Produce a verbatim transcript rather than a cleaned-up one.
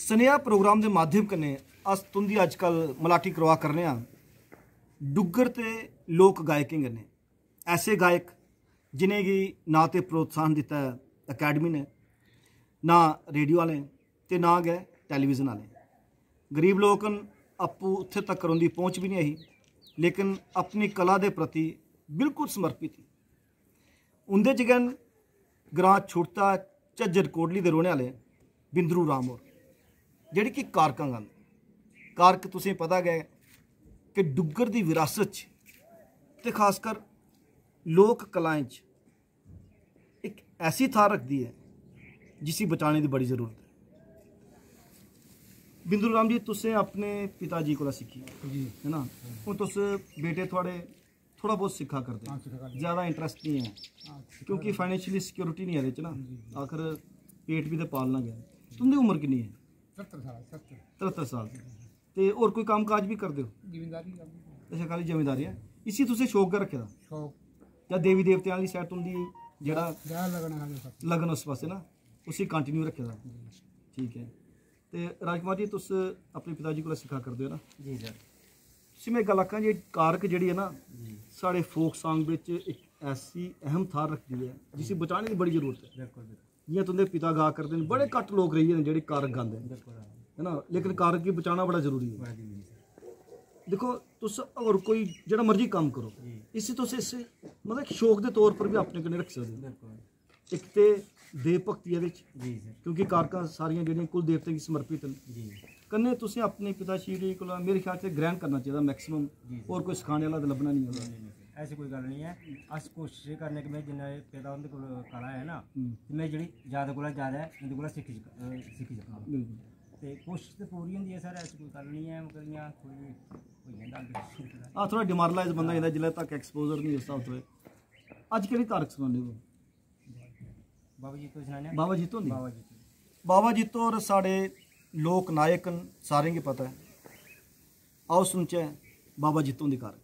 सनेहा प्रोग्राम दे माध्यम कन्नै अस तुं'दी अजकल मलाटी करवा करने आं डुग्गर ते लोक गायकें कन्नै। ऐसे गायक जिनेंगी ना ते प्रोत्साहन दित्ता ऐ अकैडमी ने, ना रेडियो आह्लें ते ना गै टैलीविज़न आह्लें। गरीब लोक न, आपूं उत्थें तक्कर उं'दी पहुंच बी निं ऐ ही, लेकिन अपनी कला दे प्रति बिल्कुल समर्पित न। उं'दे च गै न ग्रां छुड़ता झज्जर कोटली दे रौह्ने आह्ले बिंदरू राम होर, जेह्ड़ी कि कारकां गांदे। कारक तुसें पता गै कि डुग्गर दी विरासत च ते खासकर लोक कलाएं च इक ऐसी थाह्र रखदी ऐ जिसी बचाने दी बड़ी जरूरत ऐ। बिंदू राम जी, तुसें अपने पिता जी कोला सिक्खी, जी। है ना? हून तुस बेटे थुआढ़े थोह्ड़ा बहुत सिक्खा करदे, हाँ, सिक्खा करदे। ज्यादा इंटरेस्ट नहीं है, हाँ, सिक्खा क्योंकि करदे। फाइनेंशियली सिक्योरिटी नहीं है एह्दे च ना। जी, जी। आखिर पेट भी ते पालना गै। तुं'दी उम्र किन्नी ऐ? सत्तर साल, सत्तर। सत्तर साल। ते होर कोई कम्म काज भी करदे ओ? जिमींदारी करनी। अच्छा, खाली जिमींदारी ऐ। इसी तुसें शौक गै रक्खे दा? शौक। जां देवी देवतें आह्ली साइड तुं'दी जेह्ड़ा ज्यादा लगन है उस पासै। लगन उस पासै ना, उसी कंटिन्यू रक्खे दा? जी। ठीक ऐ। ते राजकुमार जी, तुस अपने पिता जी कोला सिक्खा करदे ओ ना? जी सर। तुसी में गल्ल आखां जे कारक जेह्ड़ी ऐ ना, जी। साढ़े फोक सांग बिच इक ऐसी अहम थाह्र रखदी ऐ जिसी बचाने दी बड़ी जरूरत ऐ। बिल्कुल, बिल्कुल। जि'यां तुं'दे पिता गा करदे न, बड़े घट्ट लोक रेही गेदे न जेह्ड़े कारक गांदे न, बिल्कुल। है ना? लेकिन कारक गी बचाना बड़ा जरूरी ऐ। बड़ा जरूरी ऐ सर। दिक्खो, तुस होर कोई जेह्ड़ा मर्जी कम्म करो, जी। इसी तुस इस, मतलब, शौक दे तौर पर बी अपने कन्नै रक्खी सकदे ओ। बिल्कुल। इक ते देव भक्ति एह्दे च, जी सर। क्योंकि कारकां सारियां जेह्ड़ियां कुल देवतें गी समर्पित न। जी। कन्नै तुसें अपने पिता श्री कोला, मेरे ख्याल च, ग्रैह्ण करना चाहिदा मैक्सिमम। जी सर। होर कोई सखाने आह्ला ते लब्भना निं ओह्दा। नहीं, नहीं सर, ऐसी कोई गल्ल निं ऐ। अस कोशिश एह् करने कि में जिन्ना एह् पेदा उं'दे कोल कला ऐ ना, हम्म। ते में जेह्ड़ी जैदा कोला जैदा इं'दे कोला सिक्खी सक-, अ, सिक्खी सकां। बिल्कुल। ते कोशिश ते पूरी होंदी ऐ सर, ऐसी कोई गल्ल निं ऐ, मगर इ'यां थोह्ड़ी होई जंदा अंदर। हां, थोह्ड़ा डिमोरलाइज बंदा होई जंदा जिसलै तक एक्सपोजर निं उसदा उत्थै। अज्ज केह्ड़ी कारक सनाने ओ? बाबा जित्तो सनाने आं। बाबा जित्तो हुंदी? बाबा जित्तो। बाबा जित्तो होर साढ़े लोक नायक न, सारें गी पता ऐ। आओ सुनचै बाबा जित्तो हुंदी कारक।